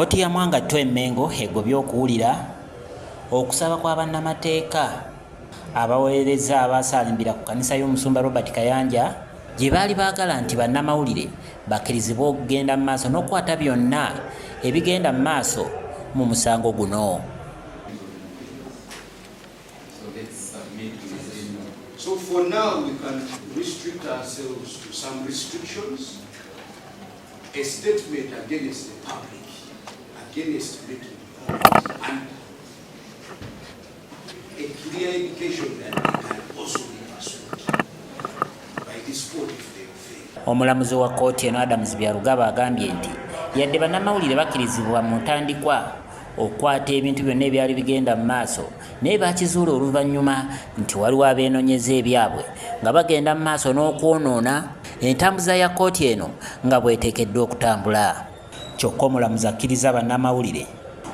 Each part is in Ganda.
Kkooti ya Mwanga II e Mmengo egobye okuwulira okusaba kwa bannamateeka abawolereza abaasaalimbira ku kkanisa y'omusumba Robert Kayanja gye baali baagala nti bannamawulire bakkirizibwe okugenda mu maaso n'okukwata byonna ebigenda mu maaso mu musango guno. So for now we can restrict ourselves to some restrictions, a statement against the public, against making comments, and a clear indication that they can also be pursued by this court if they offend. Omulamuzi wa kkooti eno Adams Byarugaba agambye nti yadde bannamawulire bakkirizibwa mu ntandikwa okukwata ebintu byonna ebyali bigenda mu maaso, naye bakizuula oluvannyuma nti waliwo abeenonyeza ebyabwe nga bagenda mu maaso n'okwonoona entambuza ya kkooti eno nga bw'eteekeddwa okutambula. Kyokka omulamuzi akkiriza bannamawulire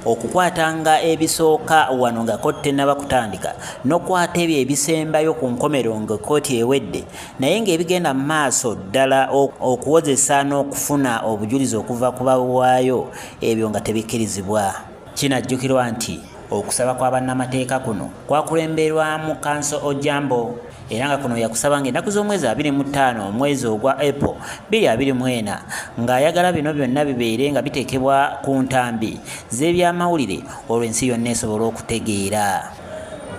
okukwatanga ebisooka wano nga kkooti tennaba kutandika n'okukwata ebyo ebisembayo ku nkomerero nga kkooti ewedde, naye ng'ebigenda mu maaso ddala okuwozesa n'okufuna obujulizi okuva ku bawaayo ebyo nga tebikkirizibwa. Kinajjukirwa nti okusaba kwa bannamateeka kuno kwakulemberwamu Kanso Ojambo era nga kuno yakusaba ng'ennaku z'omwezi 25 omwezi ogwa April 2024 ng'ayagala bino byonna bibeere nga biteekebwa ku ntambi z'ebyamawulire olwo ensi yonna esobole okutegeera.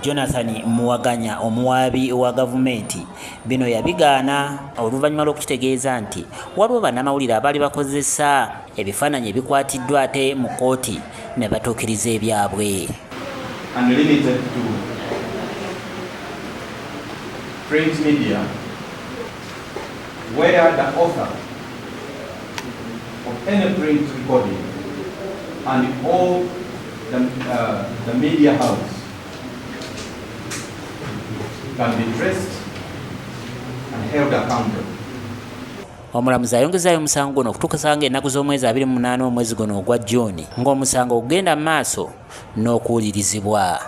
Jonathan Muwaganya omuwaabi wa gavumenti bino yabigaana oluvannyuma lw'okukitegeeza nti waliwo bannamawulire abaali bakozesa ebifaananyi ebikwatiddwa ate mu kkooti ne batuukiriza ebyabwe. And limited to print media where the author of any print recording and all the media house can be traced and held accountable. Omulamuzi ayongezaayo omusango guno okutuusa ng'ennaku z'omwezi 28 omwezi guno ogwa June ng'omusango ogenda mu maaso n'okuwulirizibwa.